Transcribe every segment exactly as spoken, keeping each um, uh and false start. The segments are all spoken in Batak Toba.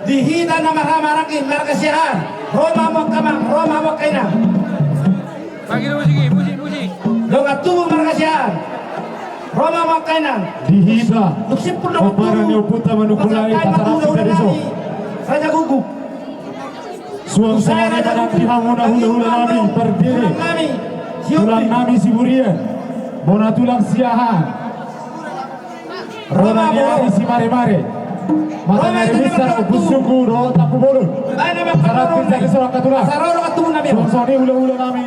Di hita na marhahamaranggi marga Siahaan, ro ma hamu angka amang, ro ma hamu angka inang. Dongan tubu marga Siahaan, ro ma hamu angka inang. Di hita, tung simpul dongan tubu, pomparan ni ompunta Manokwari, pasahat hita di so. Raja Guguk. Suang songon i ma nang di hamuna hulahula nami Pardede, tulang nami Siburian, bona tulang Siahaan. Ro ma ni ari Simaremare. Mata ni ari Binsar, Ompu Sunggu dohot Tampubolon. Sarat bisa disorot ka tulang. Suang songon i hulahula nami.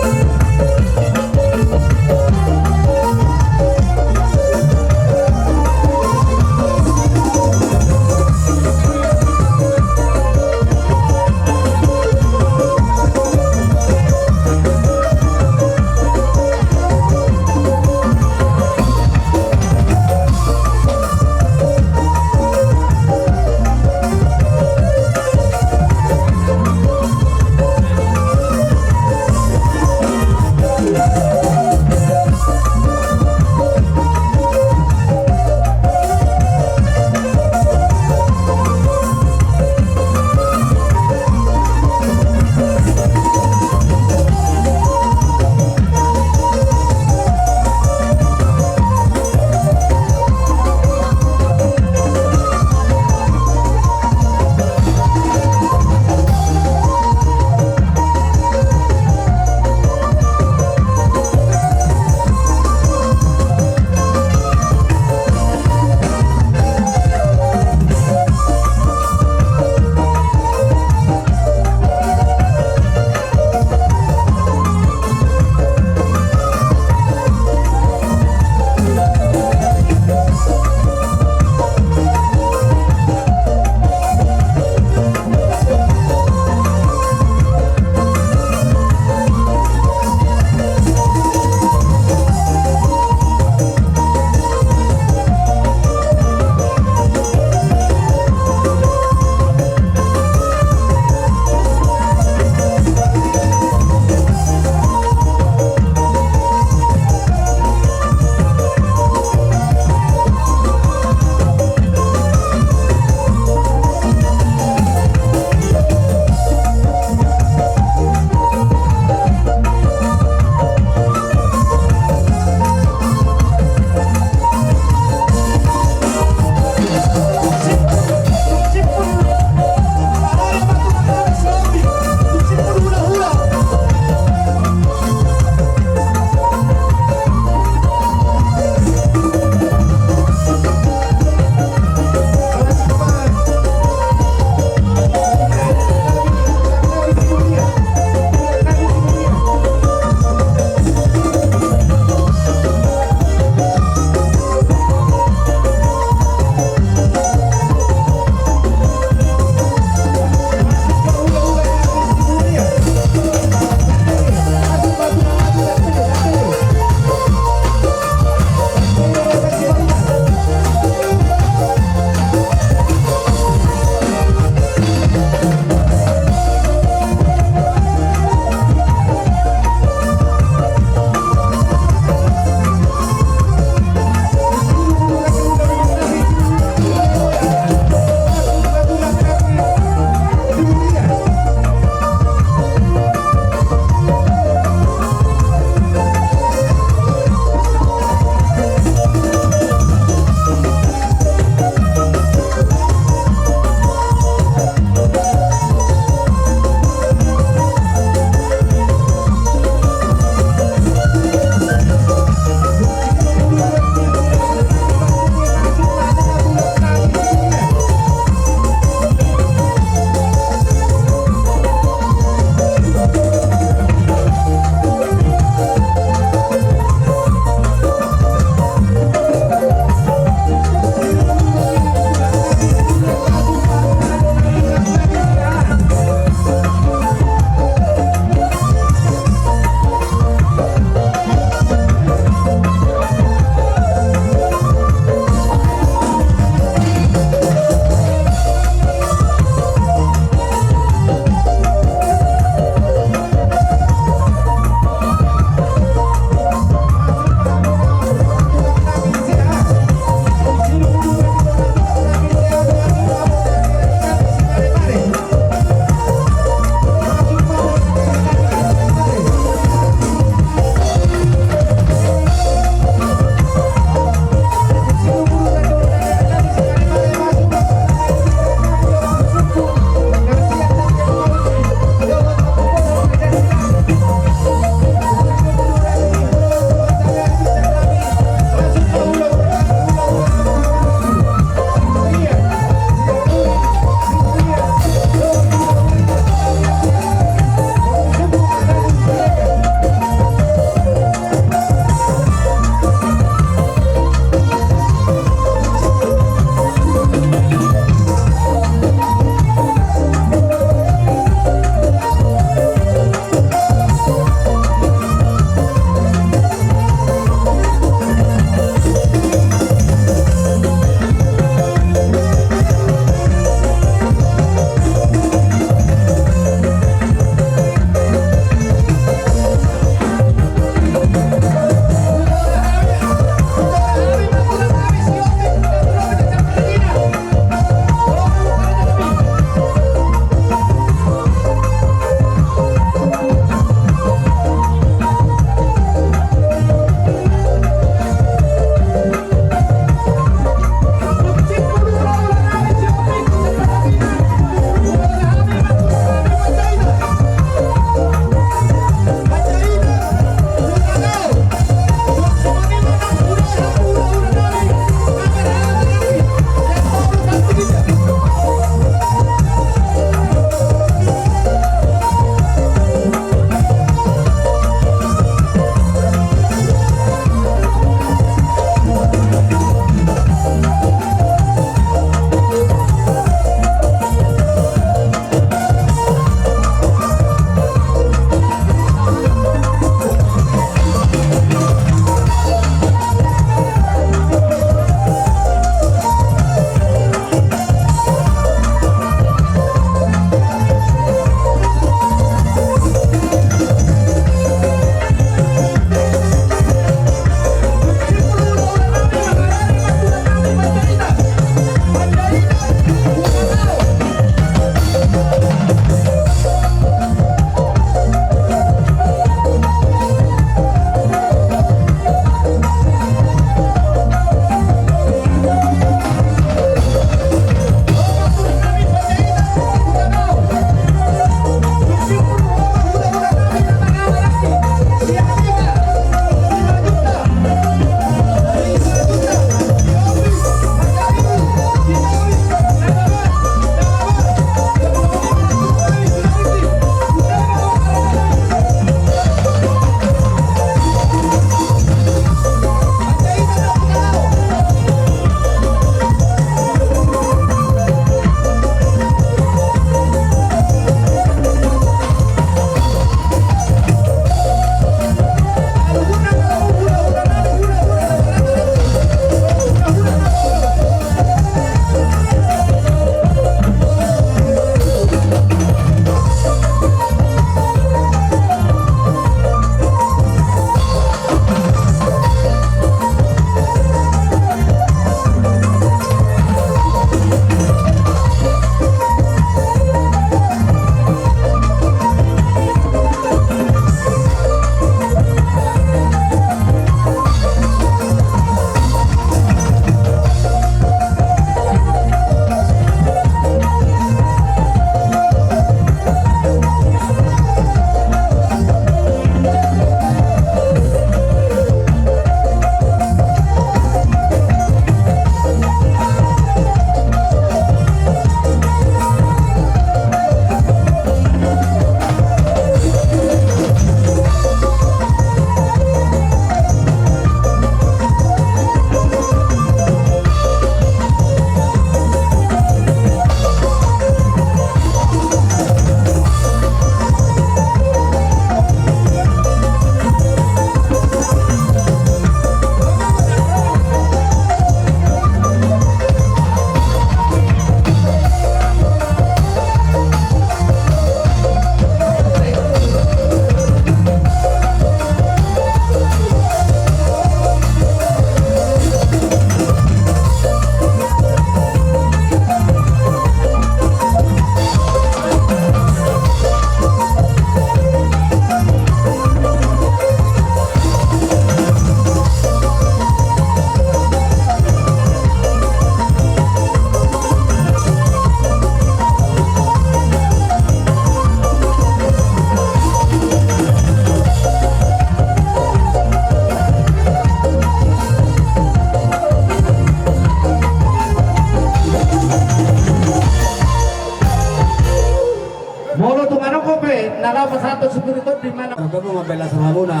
Na laho pasahathon sipir i di mana. Gabe ma bela salamuna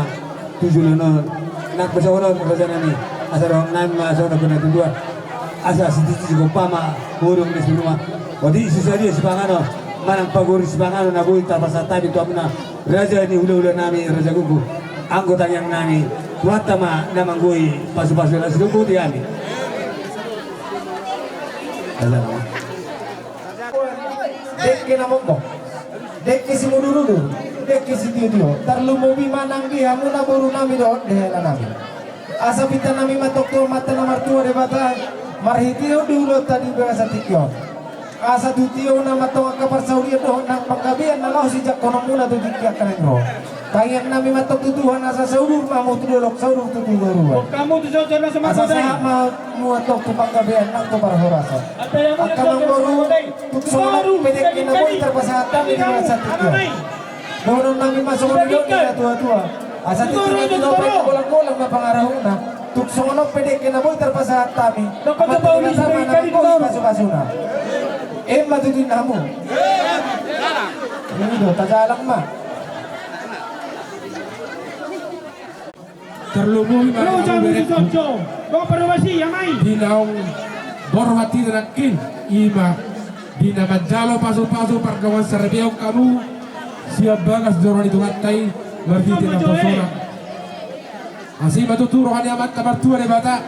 tu joloan on. Nang pasahathon raja nami, asa rohanami ma songon na pinatuduhan. Asa sititi sigompa ma godang di sinua. Odi, isi sadia sipanganon manang pagoru sipanganon na boi tarpasahat hami tu hamuna, raja ni hulahula nami, raja gogo. Anggo tangiang nami, Tuhanta ma na manggoi pasupasu na sidok boti hami. Dengke na mombok, dengke simudurudur, dengke sitiotio, tarlumobi ma nang di hamuna boru nami dohot di hela nami. Asa pinta nami ma tongtong tu Amanta na martua Debata, marhitehon di ulaonta di bagasan tingki on. Asa tu tiona ma tong angka parsaulian dohot nang panggabean na laho sijangkononmuna tu tingki angka na ro. Tangiang nami ma tong tu Tuhan asa saudur ma hamu tu dolok, saudur tu toruan. Asa sahat ma hamu tong tu panggabean nang tu parhorasan. Angka amangboru, tung songon on pe dengke na boi tarpasahat hami di bagasan tingki on. Dohonon nami ma songon nidok ni natuatua. Asa tintin na tinopa i, golang-golang ma pangarahutna. Tung songon on pe dengke na boi tarpasahat hami, Amanta Debata ma na manggoi pasupasuna. Emma tutu ninna hamu. I do, tajalang ma. Tarlumobi ma hamu berengku di naung borhat hita nangkin, i ma di na manjalo pasupasu pardongansaripeon hamu sian bagas joro ni Tuhanta i marhite naposona. Asi ma tutu roha ni Amanta Martua Debata.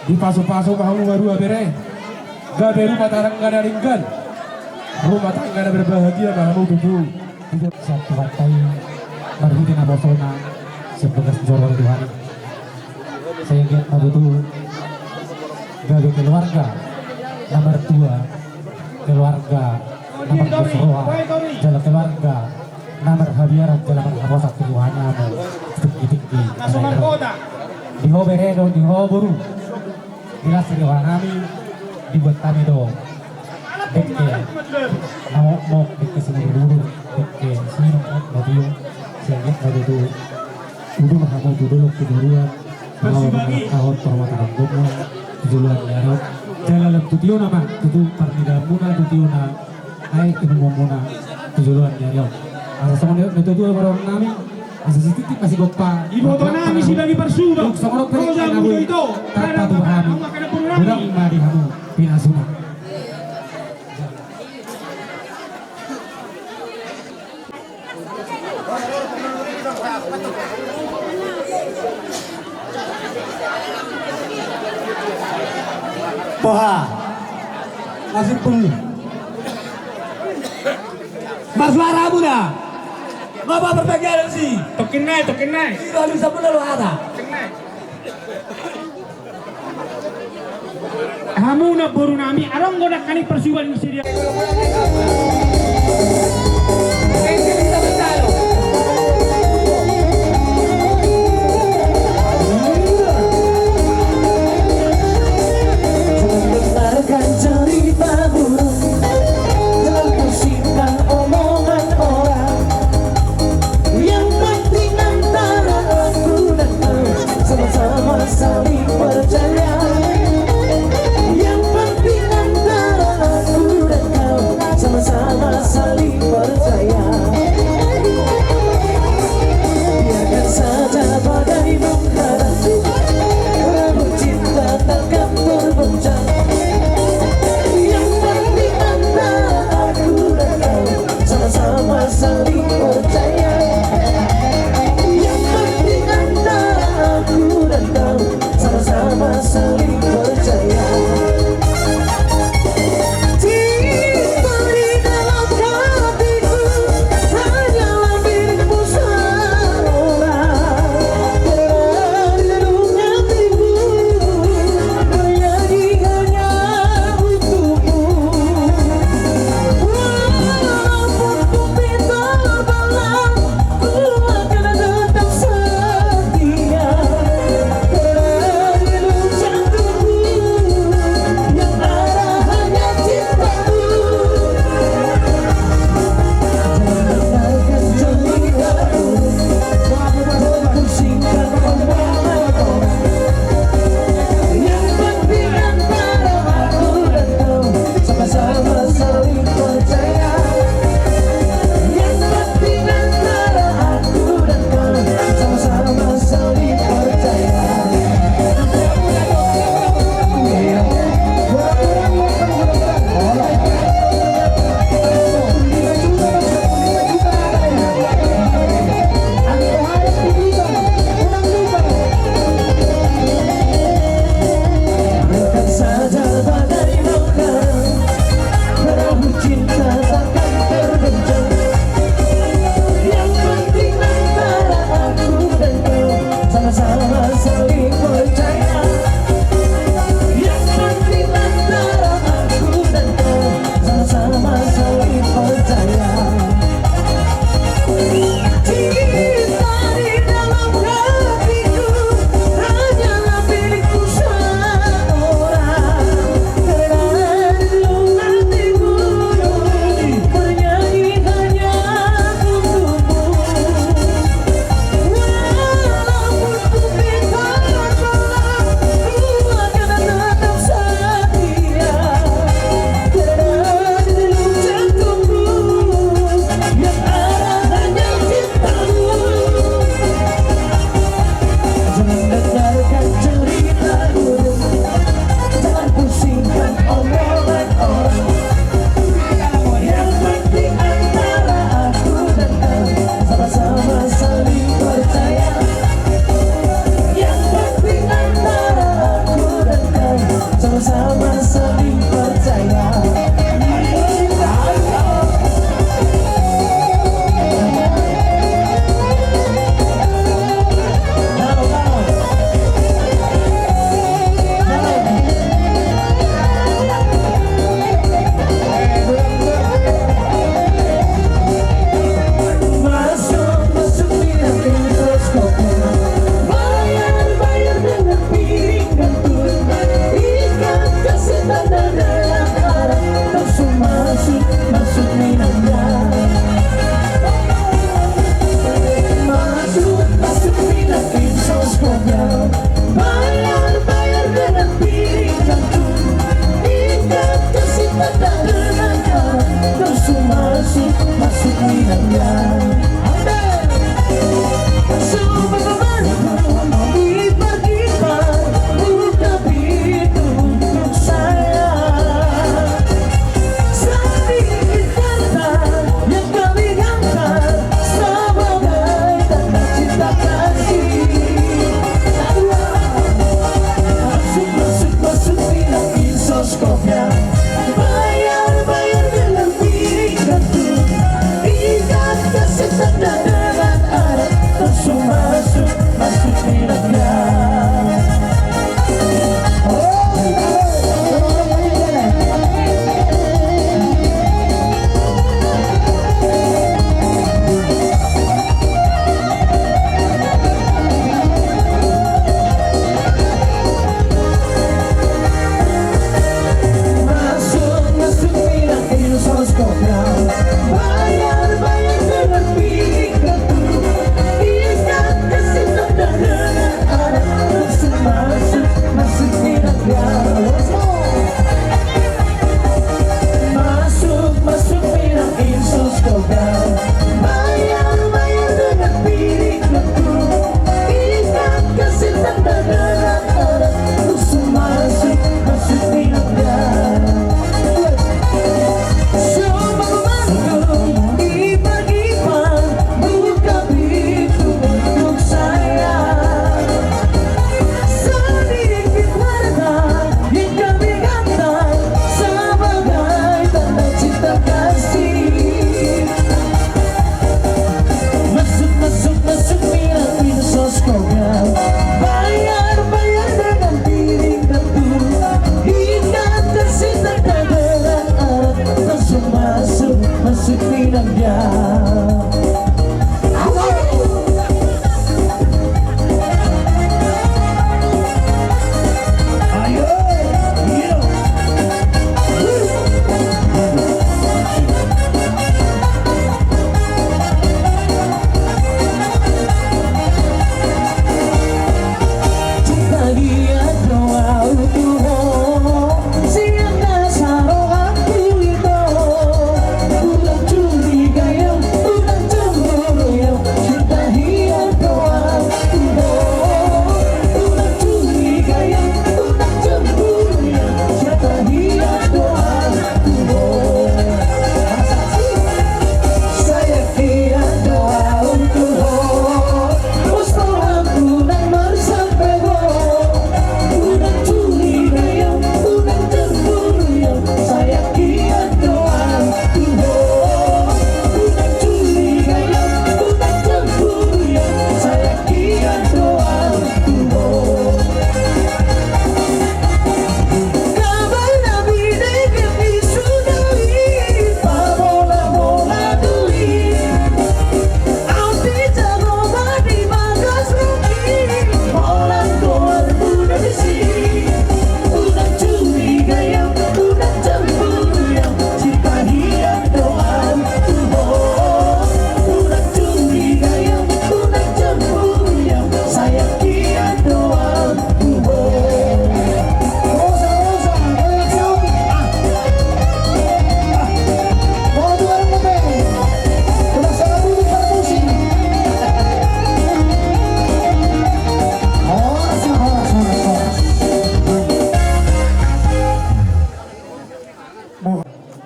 Dipasupasu ma hamu marua bere, gabe rumah tangga na denggan, rumah tangga na berbahagia ma hamu tutu. Sian Tuhanta i marhite naposona sian bagas joro ni Tuhan i. Sai anggiat ma tutu gabe keluarga na martua, keluarga na marpos roha, jala keluarga na marhabiaran jala marhaposan tu Tuhan i hamu tingki-tingki. Di ho bere dohot di ho boru. Di las ni roha nami, dibuat hami do dengke na mokmok, dengke simudurudur, dengke sinong, motio. Sai anggiat ma tutu udur hamu tu dolok tu toruan, laho mangalangkahon parmatanggaonmuna tu joloan ni ari on. Jala lam tu tiona ma tutu parnidaanmuna, tu tiona aek inumonmuna tu joloan ni ari on. Asa songon nidok ni natuatua ma rohanami, asa sititi ma sigompa. Iboto nami sibagi parsudo. Tung songon on pe dengke na boi tarpatupa hami, godang ma di hamu pinasuna. Boha? Masih pun. Marsuara hamu da. Ngapa pertanyaan si? Tokin nai, tokin nai. Ira lu sabun lalu ada. Hamu na boru nami, adong do nangkaning parsiuban ni sidea. Dengarkan cerita burung, lalu simpan omongan orang. Yang penting antara aku dan kau sama-sama saling percaya. Yang penting antara aku dan kau sama-sama Masuk, masuk, minang, ya. Masuk, masuk, minang, insos, kopdam. Bayar, bayar dengan piring kartu. Ikat kasih tanda dengan alat. Masuk, masuk, masuk, minang, ya. Amin. Masuk, masuk, minang, ya. Ipar, ipar, buka pintu untuk saya. Sedikit harta yang kami gantar sebagai tanda cinta kasih. Masuk, masuk, masuk, minang, insos, kopdam. Bayar, bayar dengan piring kartu. Ikat kasih tanda dengan alat. Masuk, masuk, masuk, minang, ya. Masuk, masuk, minang, insos, kopdam. Bayar, bayar dengan piring kartu. Ikat kasih tanda dengan alat. Masuk, masuk, masuk, minang, ya. Masuk, masuk, minang, insos, kopdam. Bayar, bayar dengan piring kartu. Ikat kasih tanda dengan alat. Masuk, masuk, masuk, minang, ya. Semua pemangku, ipar, ipar, buka pintu untuk saya. Sedikit harta yang kami gantar sebagai tanda cinta kasih. Masuk, masuk, masuk, minang, insos, kopdam. Bayar, bayar dengan piring kartu. Ikat kasih tanda dengan alat. Masuk, masuk, masuk, minang, ya. Ayo, iyo.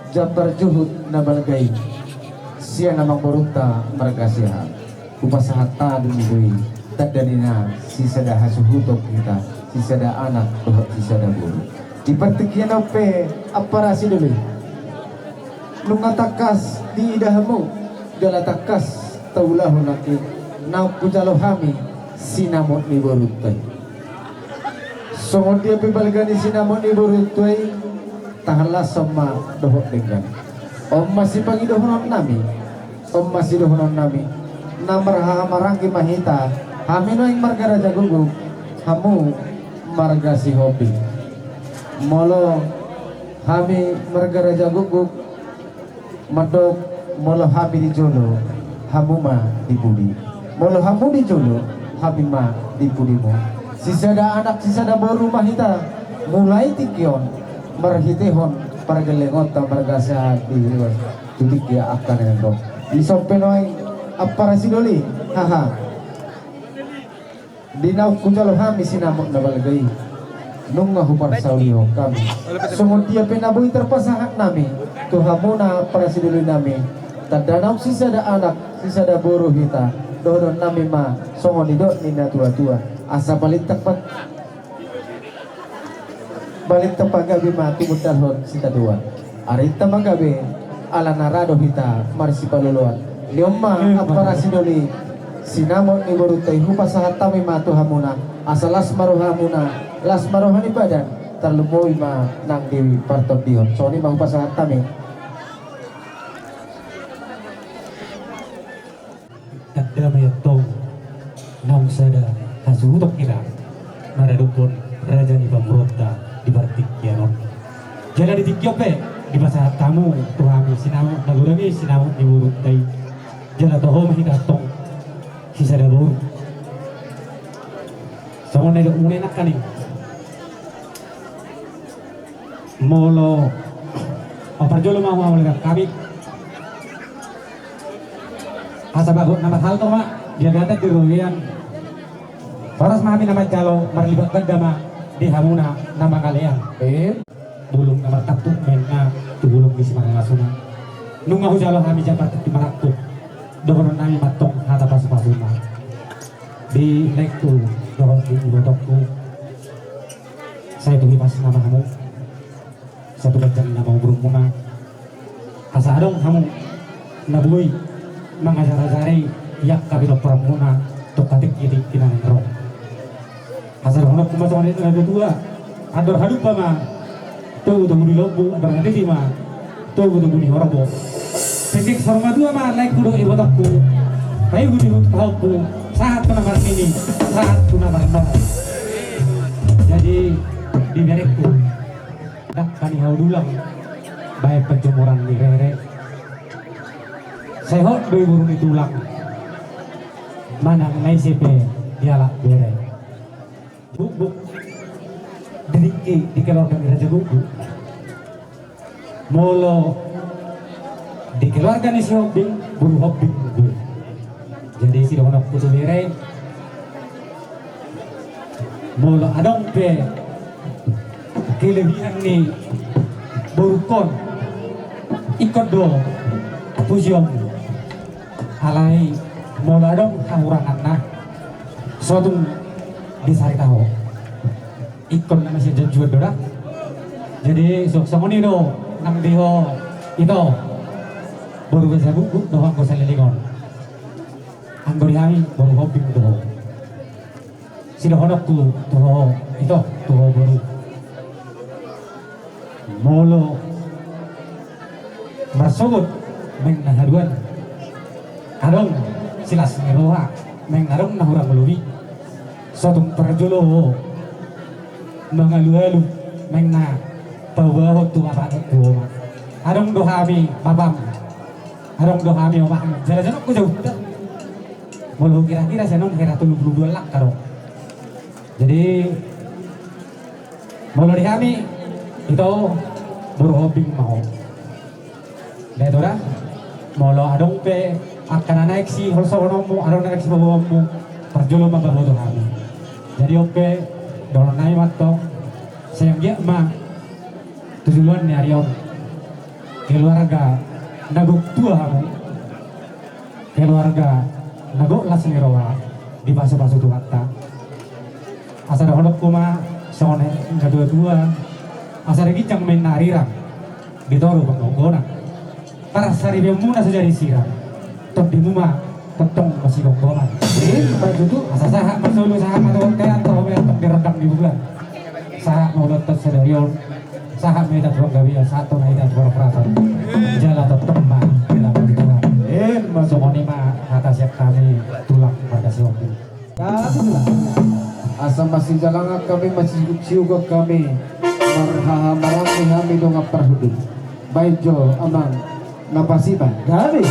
Jambar juhut na balga i, sian amangborunta marga Siahaan. Hupasahat hami do i, tanda ni na sisada hasuhuton hita, sisada anak dohot sisada boru. Di partingkian on pe, amparasi do i. Nunga tangkas diida hamu, jala tangkas taulahon nangkin, naung hujalo hami sinamot ni borunta i. Songon dia pe balga ni sinamot ni borunta i, tahalashon ma dohot denggan. On ma sipangidohonon nami, on ma sidohonon nami, na marhahamaranggi ma hita, hami nuaeng marga Rajagukguk, hamu marga Sihombing. Molo hami marga Rajagukguk, Mandok, molo hami di jolo, hamu ma di pudi. Molo hamu di jolo, hami ma di pudimu. Sisada anak, sisada boru ma hita, mulai tingki on, marhitehon pargellengonta marga Siahaan di, tu tingki angka na naeng ro. Dison pe nuaeng, ampara sidoli, haha. Di naung hujalo hami sinamot na balga i, nunga huparsaulihon hami. Songon dia pe na boi tarpasahat nami tu hamuna ampara sidoli nami, tanda naung sisada anak, sisada boru hita, dohonon nami ma songon nidok ni na tua-tua. Asa palintak ma, palintak ma gabe ma tumundalhon sitadoan. Arinta ma gabe, ala na ra do hita marsipaloloan. Nion ma, hmm, ampara sidoli, sinamot ni borunta i hupasahat hami ma tu hamuna, asa las ma rohamuna, las ma roha ni badan, tarlumobi ma nang di partondihon. Songon i ma hupasahat hami. Tanda ma i antong naung sada hasuhuton hita maradophon raja ni pamoruonta di partingkian on. Jala di tingki on pe dipasahat hamu tu hami sinamot na godang i, sinamot ni borunta i. Jala toho ma hita antong sisada boru. Songon na nidokmuna i nangkaning. Molo, o, parjolo ma hau, mauliate hami. Asa bagot na marhalto ma di agatan di robean. Horas ma hami na manjalo, marlipat ganda ma di hamuna na mangalean. Em. Bulung na martampuk menna tu bulung ni simarlasuna. Nunga hujalo hami jambar tingki marangkup. Dohonon nami ma antong hata pasu-pasuna. Di laengku dohot di ibotongku. Sai tu hipas nama hamu. Sai tu ganjang nama umurmuna. Asa adong hamu na boi mangajar-ajari angka pinomparmuna tu tingki-tingki na naeng ro. Asa dohononku ma songon i tu na tua-tua. Andor halumpang ma togu-togu ni lombu, andor hatiti ma togu-togu ni horbo. Tingki saur matua ma laengku dohot ibotongku, paihut-ihut pahompu, sahat tu na marnini, sahat tu na marnono. Jadi, di berengku, dangka ni hau dulang, baen panjomuran ni rere. Sai hot do i boru ni tulang, manang na ise pe dialap bere. Bukbuk. Di tingki, di keluarga ni Raja Bukbuk. Molo di keluarga ni Sihombing, boru Hombing do i. Jadi sidohononku tu bere, molo adong pe kelebihan ni borungkon, ingkon do pujion. Alai molo adong hahuranganna, so tung disarita ho. Ingkon na masian janjuan do da. Jadi so, songon i do nang di ho ito, boru Raja Bukbuk dohot anggo saleleng on. Anggo di hami boru Hombing do ho. Sidohononku tu ho ito, tu ho boru. Molo marsogot naeng na haduan, adong silas ni roha naeng adong na hurang lobi. So tung parjolo ho mangalualu naeng na paubahon tu apak tu oma. Adong do hami bapam, adong do hami omakmu. Jala jonok hujauhon da. Molo hukira-kira sian on hira tolu pulu dua langka do. Jadi molo di hami ito, boru Hombing ma ho. Dai to da. Molo adong pe angka na naeng siholsohononmu, adong na naeng siboaonmu, parjolo ma paboto hami. Jadi on pe dohonon nami ma antong, sai anggiat ma tu joloan ni ari on keluarga na gok tua hamu, keluarga na gok las ni roha, dipasu-pasu Tuhanta. Asa dohononku ma songon na tua-tua, asa di ginjang ma inna arirang, di toru panggonggonan. Parsaripeonmuna so jadi sirang, tondimu ma tongtong masigomgoman. Ima tutu. Asa sahat ma solu, sahat ma tu bontean, toho ma i antong di rondang ni bulan. Sahat ma uloanta sadari on, sahat ma hita tu panggabean, sahat ma hita tu parhorasan. Jala tongtong ma hita martulang. Ima. Songon i ma hata sian hami tulang marga Sihombing. Asa masijalangan hami, masisiugan hami, marhahamaranggi hami dongan parhundul. Baen jo amang Na pasipa gabe.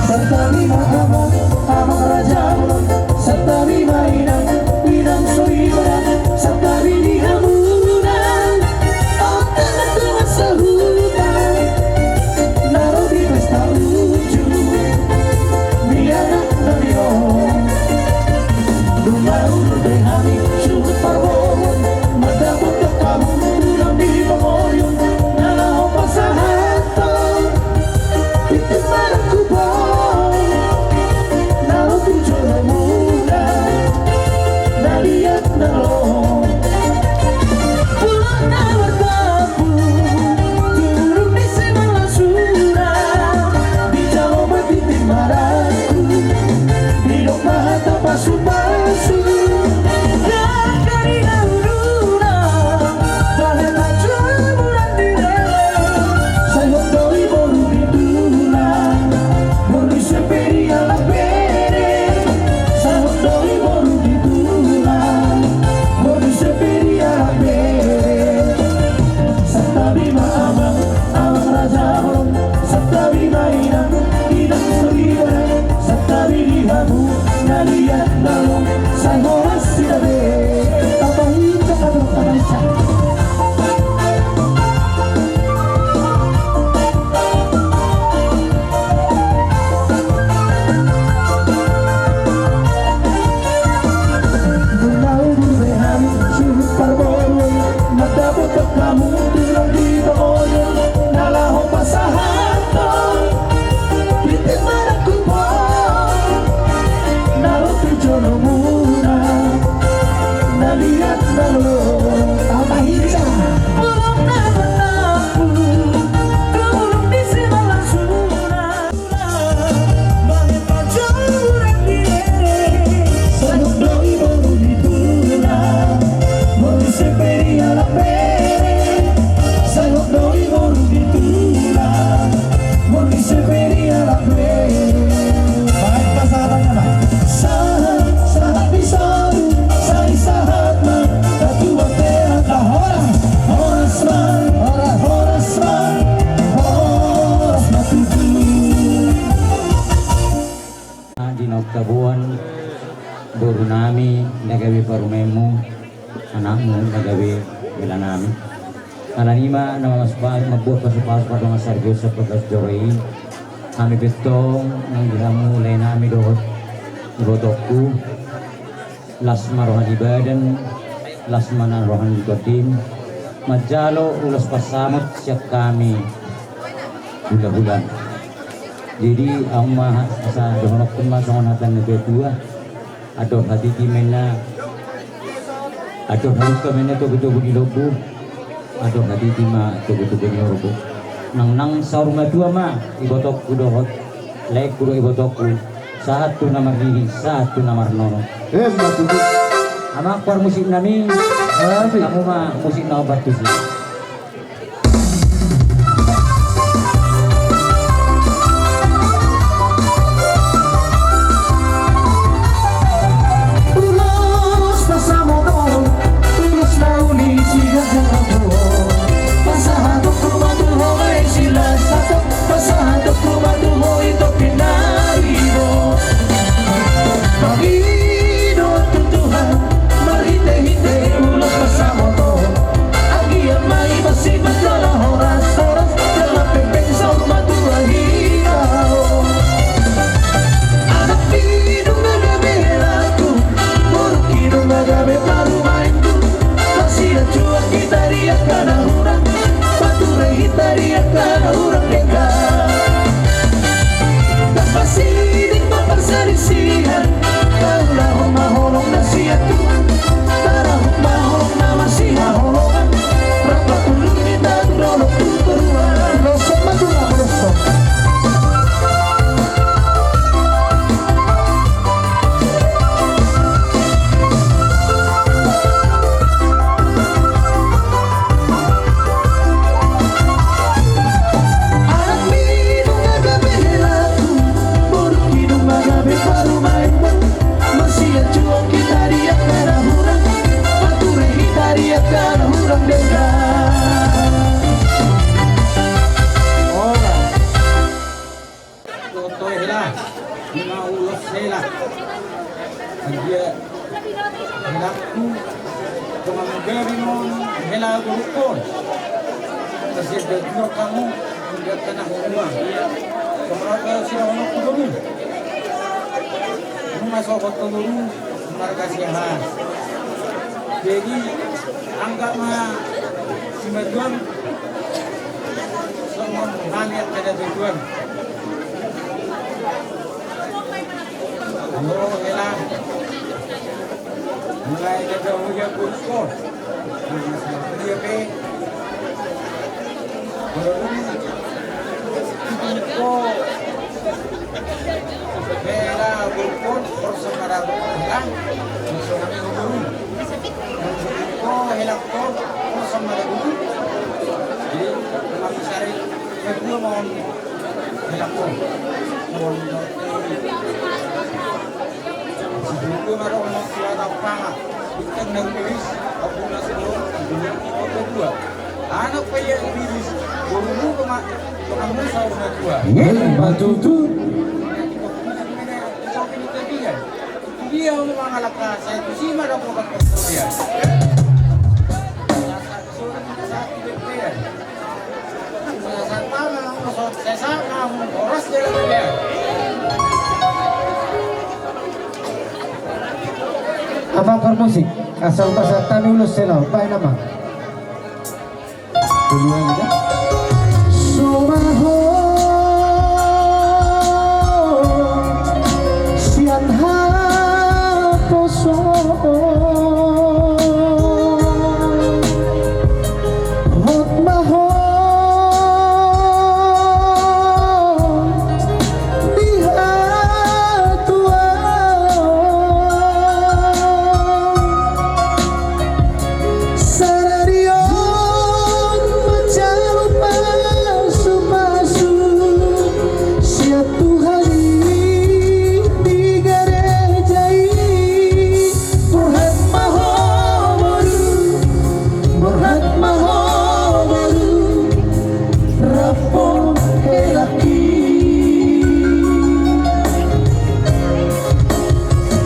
Santabi ma amang, amang raja, santabi ma inang, inang soripada, santabi di hamuna. Otak na tua sahuta, na ro di pesta unjuk ni anak na ro. Dung na udur be hami suhut parboruon, mandapothon hamu tulang di pangoli on, na laho pasahathon tintin marangkup on, na ro tu jolomuna, na liat na ro. Pulang na martampuk, turun di simalasuna, dijalo ma tintin marangkup, didok ma hata pasupasu. Nang dari dahuluna, bahen ma jamuran di leleng. Sai hot do i boru ni tulang, boru ni Semperia na bere. Sai hot do i boru ni tulang, boru ni Semperia na bere. Santabi ma amang, amang raja on, santabi ma inang, inang soripada, santabi di hamu na liat na ro. Sai horas sida be. Tapahinsa, tapahinsa. Dung na udur be hami suhut parboruon, mandapothon hamu tulang di pangoli on, na laho pasahathon tintin marangkup on, na ro tu jolomuna, na liat na ro. Tapahinsa. Pulang na martampuk, turun di simalasuna. Sai hot do i boru ni tulang, boru ni Semperia na bere. Sai hot do i boru ni tulang, boru ni Semperia na bere. Baen pasahatanna ma. Sahat, sahat ni solu, sai sahat ma. Tatu bate angka horas, horas ma, horas, horas ma, horas ma tutu. Di na ungkap on, boru nami na gabe parumaenmu, anakmu na gabe bela nami. Alani i ma na mamasupa-, mambuat pasupasu pardongan saripeon sian bagas joro i. Hami pe antong nang di hamu lae nami dohot ibotongku. Las ma roha ni badan, las ma na roha ni tondi, manjalo ulos pansamot sian hami hulahulam. Jadi ahu ma asa dohononku ma songon hata ni natuatua, andor hatiti ma inna, andor halumpang ma inna togutogu ni lombu. Andor hatiti ma togutogu ni horbo. Nang, nang saur matua ma ibotongku dohot laengku dohot ibotongku, sahat tu na marnini, sahat tu na marnono. Emma tutu. Amang, parmusik nami, hamu ma musik na opat tusi. Ulos pasamoton, ulos na uli siganjang na tuho. Pasahatonku ma tu ho, Maesilas, pasahatonku ma tu ho, ito pinaribo. Mangido tu Tuhan marhitehite ulos pasamoton. Anggiat ma i masimanjala horas, horas jala pengpeng saur matua hita on. Anakmi nunga gabe helangku, borungki nunga gabe parumaenku. Lasian juak hita di angka na hurang, pature hita di angka na hurang denggan. Ndang pasiding ma parsalisihan, taulahon ma holong na sian Tuhan, tarahum ma holong na masihaholongan, rap ma tulang hita tu dolok tu toruan. Losok ma tulang, losok. Anakmi nunga gabe helangku, boru Oto hela, lima ulos hela. Dia hela ku, tonga menggabi non hela gorukon. Tersiap jatuh kamu, dia kena hubungan. Semerata sila ono kudomi. Rumah sobat telur. Marga Siahaan. Jadi anggap ma simatuam songon haliak kada tujuan. Moro hela. Mulai kada huya kurko. Dia pe. Hela burkon, porsa mada hela. Porsa mada guru. Burkon, hela kon, porsa mada guru. Jadi, kami sari, kedua mau hela kon. Mau Sibuku maro mo suara panga. Ikan dan iris, aku nasi goreng, aku nasi goreng dua. Anak paya iris, guru mu kema, kema musa udah dua. Iya, batu tu. Dia mau mangalaka saya tu si mana bukan dia. Amang parmusik, asa hupasahat hami ulos hela, baen amang. Somaho sian haposo. Hot ma ho di hatuaon. Sadari on manjalo pasupasu sian Tuhan i di gareja i. Borhat ma ho boru, borhat ma ho boru, rap ma ho hela i.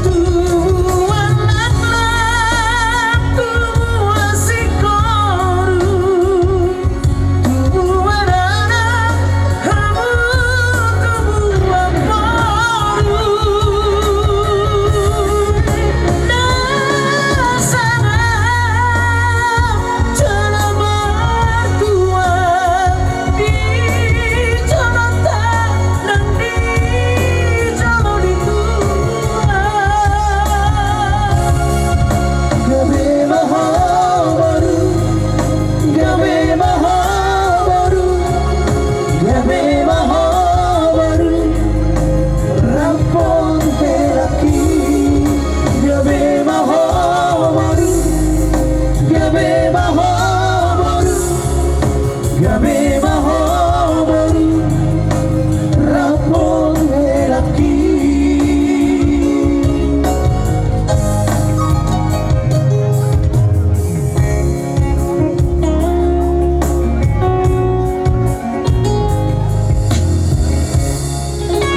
Tubuan anak, tubuan singkoru, tubuan anak, hamu tubuan boru. Na sahat jala martua di jolo tanang di jolo di tua. Gabe ma ho boru, gabe ma ho boru, gabe ma ho boru. Rap ma ho hela i, gabe ma ho boru, gabe ma ho boru, gabe ma ho boru, rap ma ho hela i.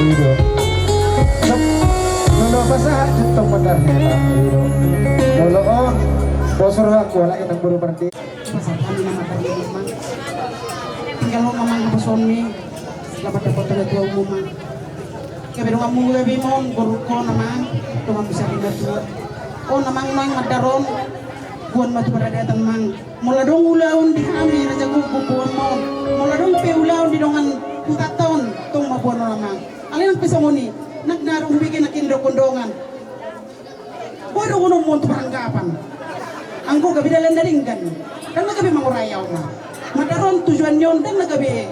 Ido. Nolo pasahat tong mandar hela. Ido. Nolo on. Bosor aku anak inang boru merde. Pasahat hami nama kami nama. Tinggal lo mamang bosoni. Selamat dapat tanda tua umum. Gabe dongan mu gabe mon boru ko nama. Dongan bisa pindah tua. O nama naeng mandar on. Buan matu paradatan mang. Molo adong ulaon di hami raja guguk boan ma on. Molo adong pe ulaon di dongan hutanta on, tong ma boan on amang. Alai nang pe songon i, nang na adong hubege nangkin dohon dongan. Boan dohononmu on tu paranggapan. Anggo gabe dalan na denggan, ndang na gabe mangurai ahu ma. Mandar on tujuan ni on ndang na gabe.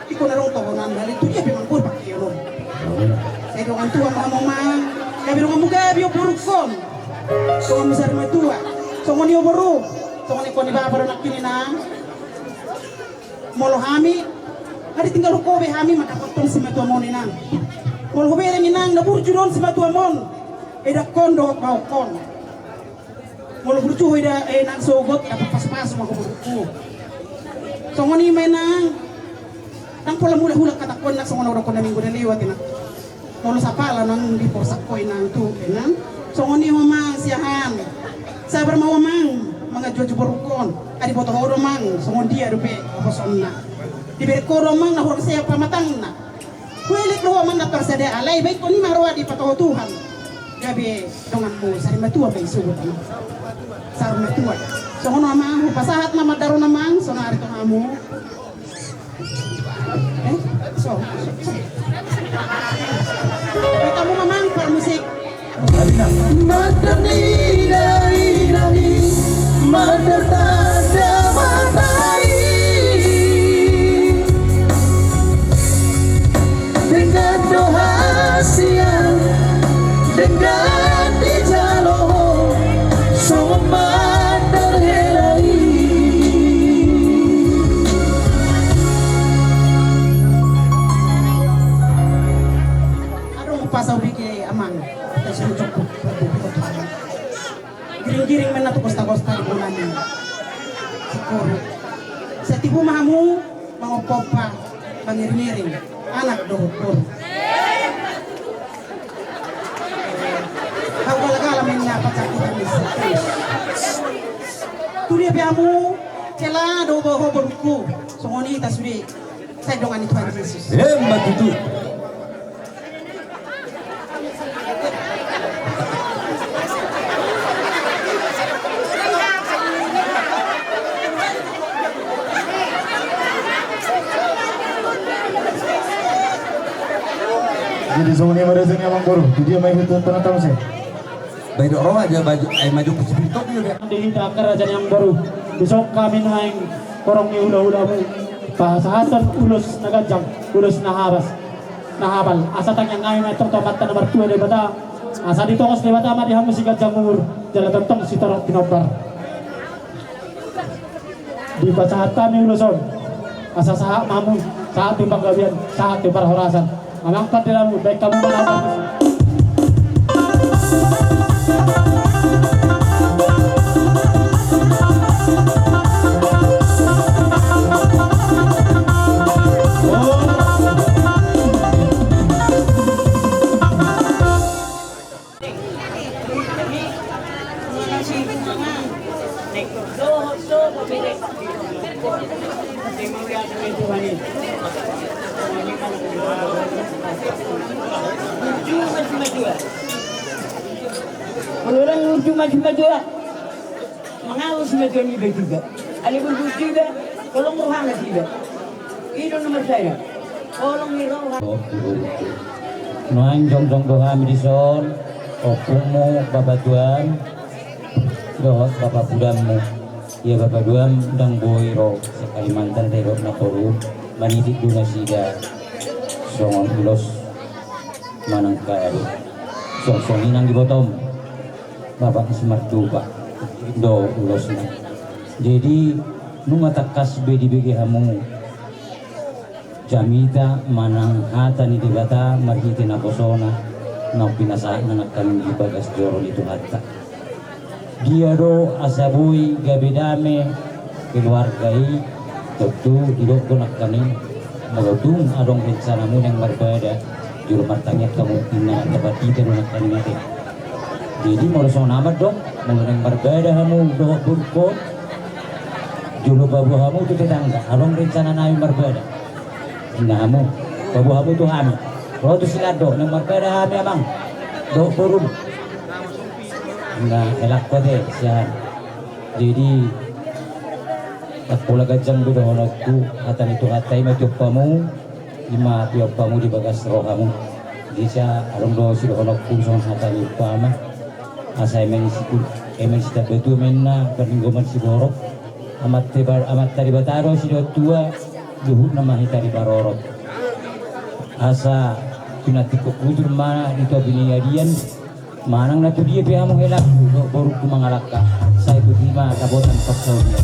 Ingkon adong tohonan hali tu dia pe mangkon pakeon on. Sai dongan tua ma hamu mang. Gabe donganmu gabe o borungkon. Donganmu sari matua. Songon i o boru. Songon i koni bapa do nangkin inang. Molo hami. Adi tinggal huko be hami mandapothon simatuam on inang. Molo hubereng inang na burju do on simatuam on. Edakkon dohot baokkon. Molo burju ho ida, eh, nang sogot, dapat pasu-pasu ma ho burju. Songon i ma inang. Ndang pola mulak-mulak hatangkon na songon na hudokkon na minggu na lewat i na. Molo sapala nang diporsak ho i nang tu, nang. Songon i ho amang siahaan. Sabar ma ho amang, mangajuaju borungkon. Ai diboto ho do amang, songon dia dope hohosonna. Dibereng ho do amang na hurang sehat pamatangna. Huelek do ho amang na tarsada, alai baen ho i ma roha dipatoho Tuhan. Gabe donganmu sari matua baen sogot amang. Sari matua. Songon i amang, hupasahat ma mandaro na amang, sonari tong hamu. Eh, so, so, so. Baen hamu ma amang parmusik. Mandar ni dainang i, mandar tanda mata i. Denggan do hasian, denggan dijalo ho, songon mandar hela i. Adong pasau bege amang. Giring-giring ma inna tu kosta-kosta di bona ni sikoru. Sai tibu ma hamu mangompa-ompa, mangiring-iring anak dohot boru. Hau gala-gala ma inna pacakutan ni si. Tu dia pe hamu hela do ho borungku. Songon i hita sude. Sai dongani Tuhan Jesus. Emma tutu. Jadi songon i ma rasanya amang boru. Tu dia ma i tu tengah tamu saya. Baik dok roha aja baju ai maju ku sipito dia. Di hita angka raja ni amang boru. Dison hami nuaeng horong ni hula-hulamu. Pasahathon ulos na ganjang, ulos na habas, na habal. Asa tangiang hami ma tongtong tu Amanta na martua Debata. Asa ditongos Debata ma di hamu siganjang umur, jala tongtong sitorop pinombar. Dipasahat hami ulos on. Asa sahat ma hamu, sahat tu panggabean, sahat tu parhorasan. Amang panderamu, baen hamu ma na. Molo ndang burju maju-maju, mangalusi ma tuan iba juga. Alai burju iba, holong rohana iba. I do na marsada. Holong ni roha. Nuaeng jongjong do hami dison, ompumu, bapa tuam, dohot bapa pudanmu. Ia bapa tuam ndang boi ro, sakali mantan ro na toru, manitik do nasida songon ulos manang kadu. Songon i nang dibotom. Bapa na simartupa do ulosna. Jadi nunga tangkas be dibege hamu jamita manang hata ni Debata marhite naposona na pinasahatna nangkaning di bagas joro ni Tuhanta. Dia do asa boi gabe dame keluarga i? Tontu didok do nangkaning molo tung adong rencanamu naeng marbada, jolo martangiang hamu, inna na tapatita do nangkaning ate. Jadi molo songon i ma dong, molo naeng marbada hamu dohot borungkon, jolo paboa hamu tu tetangga adong rencana nami marbada. Inna hamu, paboa hamu tu hami. Ro tu si Lando, naeng marbada hami amang dohot borum. Inna helangku ate sian. Jadi ndang pola ganjang be dohononku, hata ni Tuhanta i ma tiompamu, i ma tiompamu di bagas rohamu. Jadi sai adong do sidohononku songon hata ni umpama. Asa eme ni situ, eme ni sitambatua ma inna, parlinggoman siborok. Amanta Debata do sidohot tua, luhutna ma hita diparorot. Asa pinantikkon hujur ma di topi ni adian. Manang na tu dia pe hamu helangku dohot borungku mangalangka, sai tutu ma dapotan parsaulian.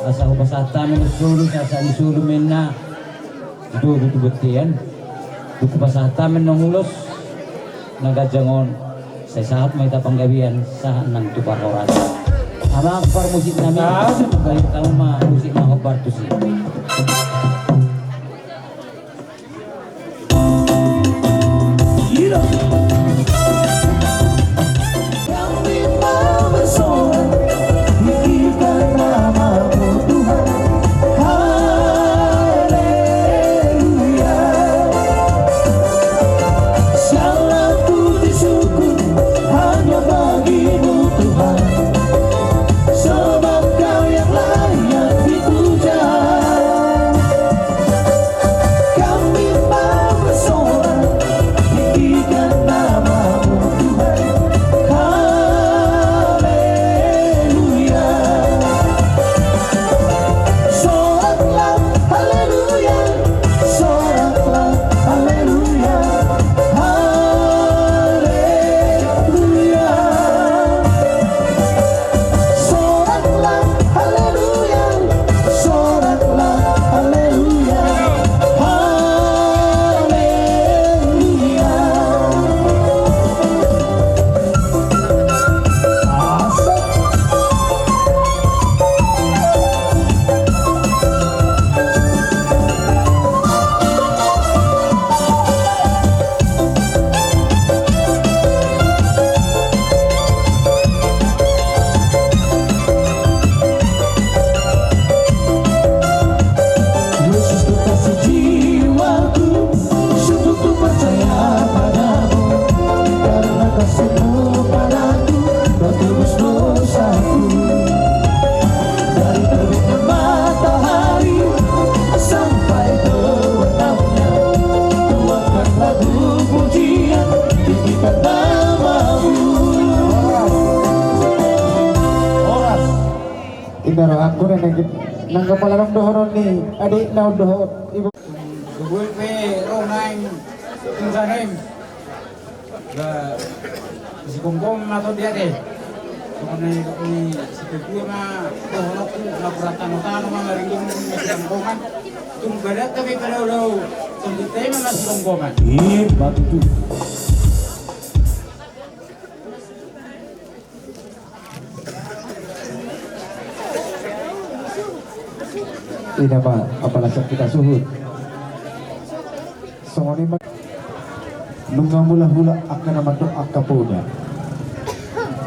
Asa hupasahat hami na solu, sahat ni solu ma inna, di togu tu bontean. Dung hupasahat hami na ulos na ganjang on, sai sahat ma hita panggabean, sahat nang tu parhorasan. Amang parmusik nami, baen hamu ma musik na hombar tusi. Kami mau bersorak, tinggikan nama-Mu, Tuhan. Haleluya. Segala puji syukur hanya bagi-Mu, Tuhan. Sebab Kau yang layak dipuja. Kami mau bersorak, tinggikan nama-Mu, Tuhan. Haleluya. Soraklah, haleluya. Soraklah, haleluya. Haleluya. Soraklah, haleluya. Soraklah, haleluya. Haleluya. Asik. Yesus kekasih jiwaku, sungguh ku percaya padamu, karena kasih-Mu padaku, Kau tebus dosaku. Dari terbitnya matahari sampai terbenamnya, kuatkan lagu pujian, tinggikan nama-Mu. Horas. Inda rohangku na nangkin nang kepala nang dohonon ni adik na dohot ibu. Tubuh pe ro naeng tungganem. Ba, sigomgom ma to dia de. Songon na nidok ni situatua ma dohononku, na hurang tano-tano ma maringgom ni sigomgoman. Tung badan tapi pada udah sambut tema ma sigomgoman. Iya, batu tu. Ina ma, apala sian hita suhut. Songon i ma. Nunga mula-hula angka na mandok angka poda.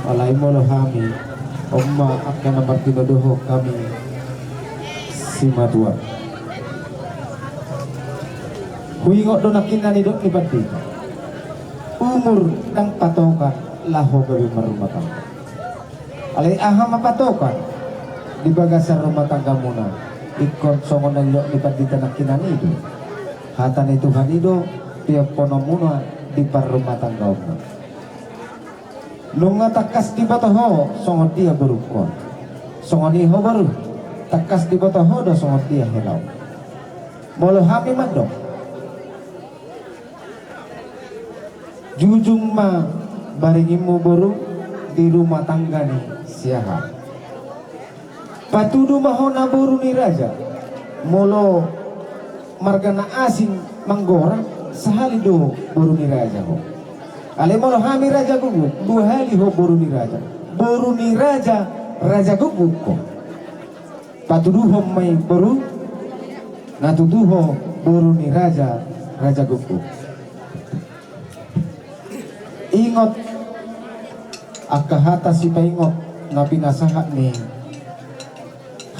Alai molo hami, on ma angka na martinodohon hami simatua. Huingot do nangkin na nidok ni pandita. Umur ndang patokan laho gabe marrumah tangga. Alai aha ma patokan di bagasan rumah tanggamuna? Ingkon songon na nidok ni pandita nangkinan i do. Hata ni Tuhan i do piopononmuna di parrumahtanggaonmuna. Nunga tangkas diboto ho songon dia borungkon. Songon i ho boru, tangkas diboto ho do songon dia helaon. Molo hami mandok, jujung ma baringmu boru di rumah tangga ni si aha. Patudu ma ho na boru ni raja. Molo marga na asing manggora, sahali do boru ni raja ho. Alai molo hami raja guguk, dua hali ho boru ni raja. Boru ni raja, raja guguk ho. Patuduhon ma i boru, na tutu ho boru ni raja, raja guguk. Ingot angka hata sipaingot na pinasahat ni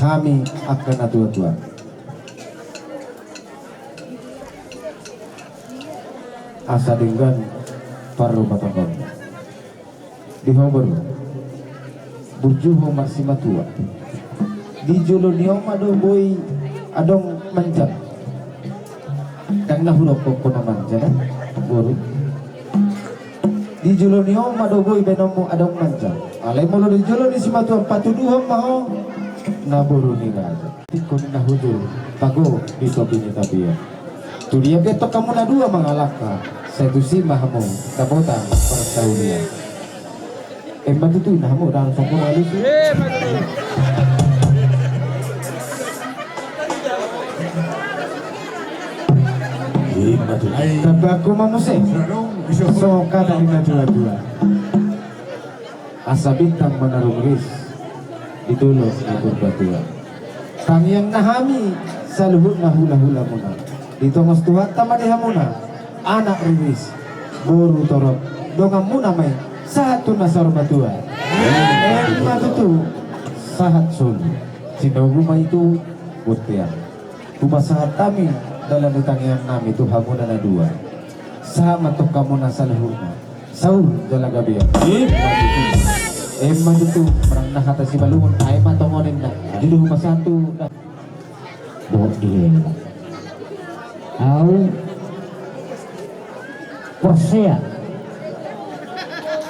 hami angka na tua-tua. Asa denggan parrumahtanggaonmu. Di ho boru, burju ho marsimatua. Di jolo ni on ma do boi adong manjang. Ndang na hudok ho na manjang, boru. Di jolo ni on ma do boi baenonmu adong manjang. Alai molo di jolo ni simatuam patuduhon ma ho na boru ni raja. Tingkon na hujur, pago di topi ni tapian. Tu dia pe tong hamu na dua mangalangka, sai tusi ma hamu dapotan parsaurian. Emma tutu na hamu dalam songko malusu. Emma tutu. Tapi aku ma muse. So kata ni na dua-dua. Asa bintang manarung ris di dolok ni Purbatua. Tangiang na hami saluhutna hula-hulamuna. Ditongos Tuhanta ma di hamuna anak riris Boru torop, donganmuna ma i, sahat tu na saur matua. Emma tutu, sahat solu. Sinogu ma i tu bontean. Hupasahat hami dalan ni tangiang nami tu hamuna na dua. Sahat ma tong hamuna saluhutna. Saur jala gabe. Emma tutu, manang na hata Simalungun, ai ma tongon ninna. Jadi hupasahat tu. Dohot di hela. Au porsea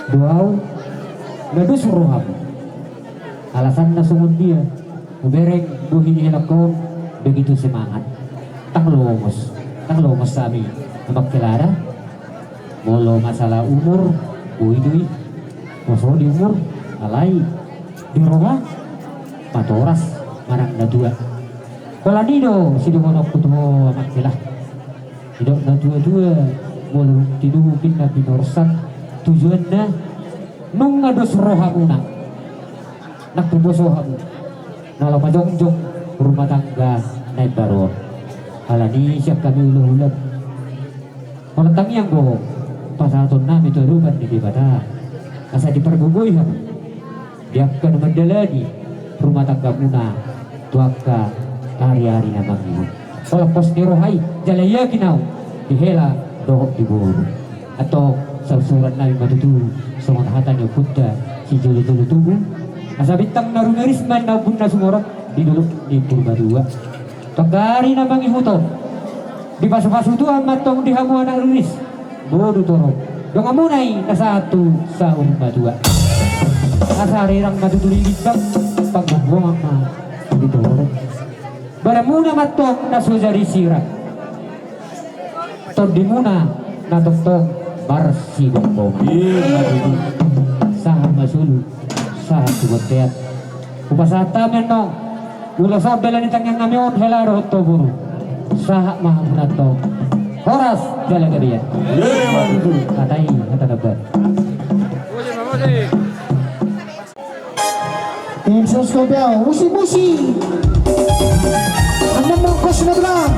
do au na dos roham. Alasanna songon dia? Hubereng bohi ni helangkon begitu semangat. Tang lomos, tang lomos hami, Amang Kelara. Molo masalah umur, boi do i. Poso di umur, alai di roha matoras manang na tua. Holan i do sidohononku tu ho, Amang Kelara. Didok na tua-tua, molo tinubu pinna pinorsan, tujuanna nunga dos rohamuna. Nang pe boso hamu na laho pajongjong rumah tangga na imbaru on. Alani sian hami hulahula, holan tangiang do pasahaton nami tu adopan ni Debata asa dipargogoi hamu di angka na mandalani rumah tanggamuna tu angka ari-ari na mangihut. Holan pos ni roha i jala yakin au di hela dohot di boru. Antong saursuran nami ma tutu songon hata ni ompunta sijolo-jolo tubu, asa bintang na rumiris ma na ombun na sumorop di dolok ni Purbatua. Tu angka ari na mangihut on, dipasu-pasu Tuhan ma antong di hamu anak riris, boru torop, donganmuna i na sahat tu saur matua. Asa rirang ma tutu di gimbang, panggonggongan ma di torop. Badanmuna ma antong na so jadi sirang, tondimuna na tongtong marsigomgoman. Sahat ma solu, sahat tu bontean. Hupasahat hami annon ulos on, dalan ni tangiang nami on, hela dohot tu boru. Sahat ma hamu antong. Horas jala gabe. Hata i hata na baru. Tim Soskopel, musik-musik. Anam mongkos na bilang.